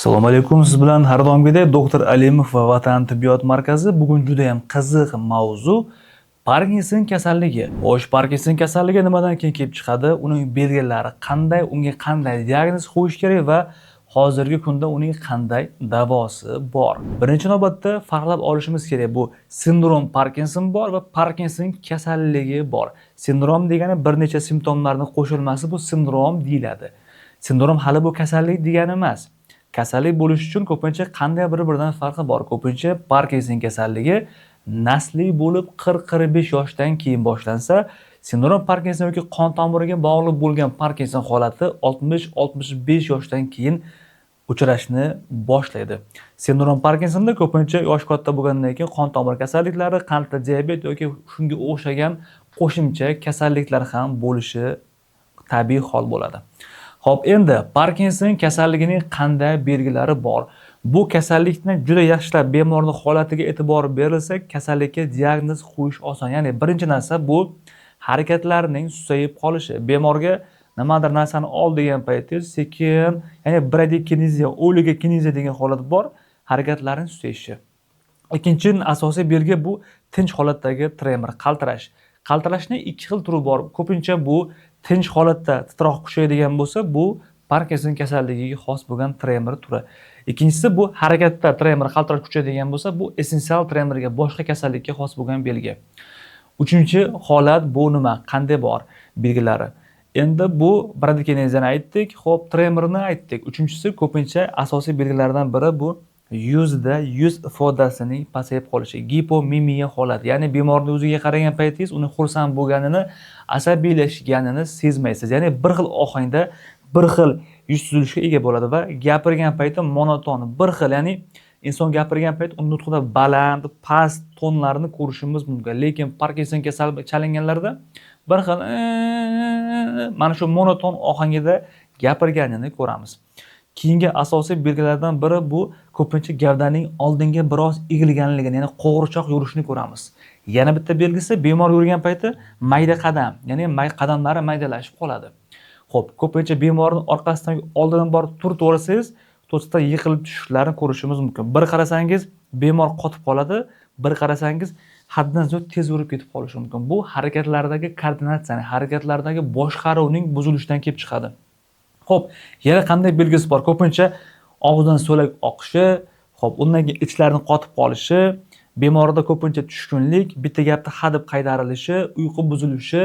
Assalomu alaykum. Siz bilan har doimgidek doktor Alimov va Vatan tibbiyot markazi. Bugun juda ham qiziq mavzu: Parkinson kasalligi. Xo'sh, Parkinson kasalligi nimadan keyin kelib chiqadi? Uning belgilari qanday? Unga qanday diagnoz qo'yish kerak va hozirgi kunda uning qanday davosi bor? Birinchi navbatda farqlab olishimiz kerak. Bu sindrom Parkinson bor va Parkinson kasalligi bor. Sindrom degani bir necha simptomlarning qo'shilmasi, bu sindrom deyiladi. Sindrom hali bu kasallik degani emas. Kasallik bo'lishi uchun ko'pincha qanday bir-biridan farqi bor? Ko'pincha Parkinson kasalligi nasliy bo'lib, 40-45 yoshdan keyin boshlansa, sindrom Parkinson yoki qon tomiriga bog'liq bo'lgan Parkinson holati 60-65 yoshdan keyin uchrashni boshlaydi. Sindrom Parkinsonda ko'pincha yosh katta bo'lgandan keyin qon tomir kasalliklari, qandli diabet yoki shunga o'xshagan qo'shimcha kasalliklar ham bo'lishi tabiiy hol bo'ladi. Xo'p, endi Parkinson kasalligining qanday belgilari bor? Bu kasallikni juda yaxshilab bemorning holatiga e'tibor berilsa, kasallikka diagnoz qo'yish oson. Ya'ni birinchi narsa bu harakatlarning susayib qolishi. Bemorga nimadir narsani ol degan paytingiz sekin, ya'ni bradikineziya, oligokineziya degan holat bor, harakatlarning susayishi. Ikkinchi asosiy belgi bu tinch holatdagi tremor, qaltirash. Qaltirashning ikki xil turi bor. Ko'pincha bu tinch holatda titroq kuchayadigan bo'lsa, bu Parkinson kasalligiga xos bo'lgan tremor turi. Ikkinchisi bu harakatda tremor, qaltirash kuchayadigan bo'lsa, bu essensial tremorga, boshqa kasallikka xos bo'lgan belgi. Uchinchi holat bu nima? Qanday bor belgilari? Endi bu bradikineziyani aytdik, xo'p, tremorni aytdik. Uchinchisi, ko'pincha asosiy belgilardan biri bu yuzda yuz ifodasining pasayib qolishi, gipomimiya holati. Ya'ni bemorni yuziga qaragan paytingiz uni xursand bo'lganini, asabiylashganini sezmaysiz. Ya'ni bir xil ohangda, bir xil yuz tuzilishiga ega bo'ladi va gapirgan payti monoton, bir xil, ya'ni inson gapirgan payt uni nutqida baland, past tonlarni ko'rishimiz mumkin. Lekin Parkinson kasal chalinganlarda bir xil mana shu monoton ohangida gapirganini ko'ramiz. Keyingi asosiy belgilardan biri bu ko'pincha gavdaning oldinga biroz egilganligini, ya'ni qo'g'irchoq yurishini ko'ramiz. Yana bitta belgisi, bemor yurgan payti mayda qadam, ya'ni qadamlari maydalashib qoladi. Xo'p, ko'pincha bemorni orqasidan, oldidan borib turtib yuborsangiz, to'satdan yiqilib tushishlarini ko'rishimiz mumkin. Bir qarasangiz, bemor qotib qoladi, bir qarasangiz, haddan ziyod tez yurib ketib qolishi mumkin. Bu harakatlardagi koordinatsiyani, harakatlardagi boshqaruvning buzilishidan kelib chiqadi. Xo'p, yana qanday belgisi bor? Ko'pincha og'izdan so'lak oqishi, xo'p, undan keyin ichlarini qotib qolishi, bemorda ko'pincha tushkunlik, bitta gapni hadeb qaytarilishi, uyqu buzilishi,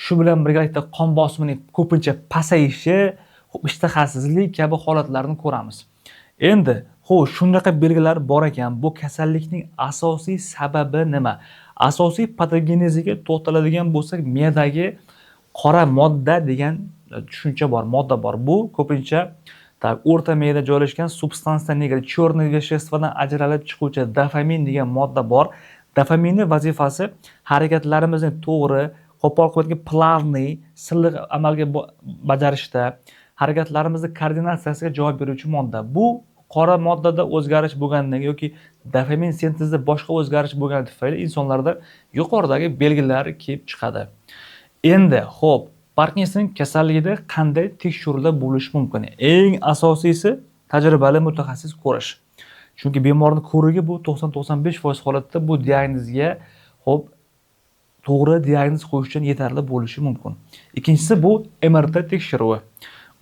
shu bilan birgalikda qon bosimining ko'pincha pasayishi, xo'p, ishtahasizlik kabi holatlarni ko'ramiz. Endi, xo'sh, shunaqa belgilar bor ekan, bu kasallikning asosiy sababi nima? Asosiy patogeneziga to'xtaladigan bo'lsak, miyadagi qora modda degan tushuncha bor, modda bor. Bu ko'pincha так, o'rta miyada joylashgan substansiya nigra, черный вещество dan ajralib chiquvchi dopamin degan modda bor. Dopaminning vazifasi harakatlarimizni to'g'ri, qo'pol qilib плавный, silliq amalga bajarishda, harakatlarimizni koordinatsiyasiga javob beruvchi modda. Bu qora moddada o'zgarish bo'lganligi yoki dopamin sintezida boshqa o'zgarish bo'lgani tufayli insonlarda yuqoridagi belgilar kelib chiqadi. Endi, xo'p, Parkinson kasalligida qanday tekshiruvlar bo'lishi mumkin? Eng asosiysi tajribali mutaxassis ko'rish. Chunki bemorni ko'rigi bu 90-95% holatda bu diagnozga, xo'p, to'g'ri diagnoz qo'yish uchun yetarli bo'lishi mumkin. Ikkinchisi bu MRT tekshiruvi.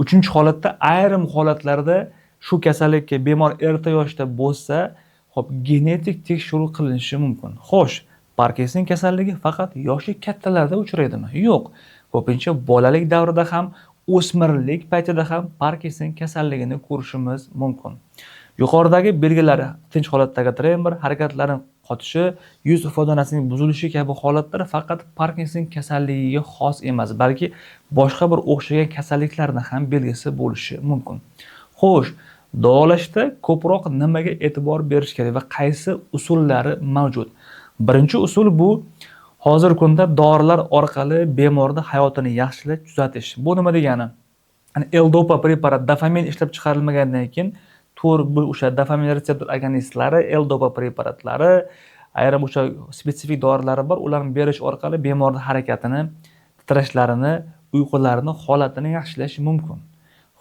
Uchinchi holatda, ayrim holatlarda shu kasallikka bemor erta yoshda bo'lsa, xo'p, genetik tekshiruv qilinishi mumkin. Xo'sh, Parkinson kasalligi faqat yoshi kattalarda uchraydimi? Yo'q. Ko'pincha bolalik davrida ham, o'smirlik paytida ham Parkinson kasalligini ko'rishimiz mumkin. Yuqoridagi belgilar: tinch holatdagi tremor, harakatlarning qotishi, yuz ifodasining buzilishi kabi holatlar faqat Parkinson kasalligiga xos emas, balki boshqa bir o'xshagan kasalliklarni ham belgisi bo'lishi mumkin. Xo'sh, davolashda ko'proq nimaga e'tibor berish kerak va qaysi usullari mavjud? Birinchi usul bu hozirgi kunda dorilar orqali bemorni hayotini yaxshilash, tuzatish. Bu nima degani? Ya'ni L-dopa preparat, dopamin ishlab chiqarilmagandan keyin to'g'ri, bu o'sha dopamin retseptor agonistlari, L-dopa preparatlari, ayrim o'sha spetsifik dorilari bor, ularni berish orqali bemorni harakatini, titrashlarini, uyqularini holatini yaxshilash mumkin.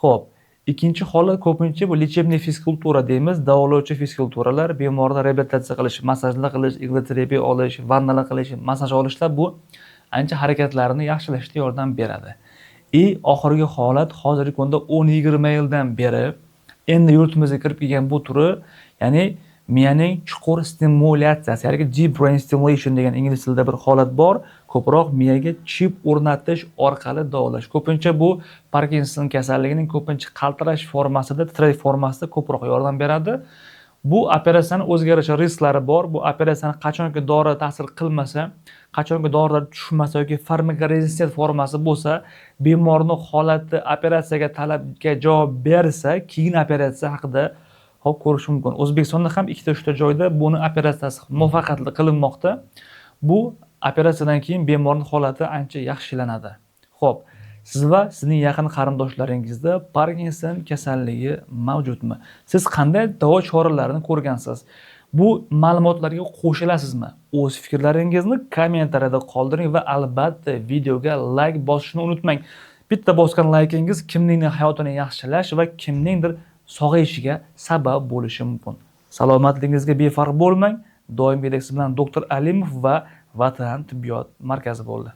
Xo'p, Ikkinchi holat ko'pincha bu лечебный физкультура deymiz, davolovchi fizkulturalar, bemorni reabilitatsiya qilish, massajlar qilish, иглотерапия olish, vannalar qilish, massaj olishlar, bu ancha harakatlarini yaxshilashda yordam beradi. И oxirgi holat, hozirgi kunda 10-20 yildan beri endi yurtimizga kirib kelgan bu turi, ya'ni miyaning chuqur stimulyatsiyasi, ya'ni deep brain stimulation degan ingliz tilida bir holat bor. Ko'proq miyaga chip o'rnatish orqali davolash. Ko'pincha bu Parkinson kasalligining ko'pincha qaltirash formasida, titrash formasida ko'proq yordam beradi. Bu operatsiyani o'ziga yarasha risklari bor. Bu operatsiyani qachonki dori ta'sir qilmasa, qachonki dorilar tushmasa yoki farmakorezistent formasi bo'lsa, bemorni holati operatsiyaga talabga javob bersa, keyin operatsiya haqida hop ko'rish mumkin. O'zbekistonda ham ikkita uchta joyda buni operatsiyasi muvaffaqiyatli qilinmoqda. Bu operatsiyadan keyin bemorni holati ancha yaxshilanadi. Xo'p, siz va sizning yaqin qarindoshlaringizda Parkinson kasalligi mavjudmi? Siz qanday davo choralarini ko'rgansiz? Bu ma'lumotlarga qo'shilasizmi? O'z fikrlaringizni kommentariyada qoldiring va albatta videoga layk bosishni unutmang. Bitta bosgan laykingiz kimningdir hayotini yaxshilash va kimningdir sog'ayishiga sabab bo'lishi mumkin. Salomatligingizga befarq bo'lmang. Doimgidek siz bilan doktor Alimov va Vatan tibbiyot markazi bo'ldi.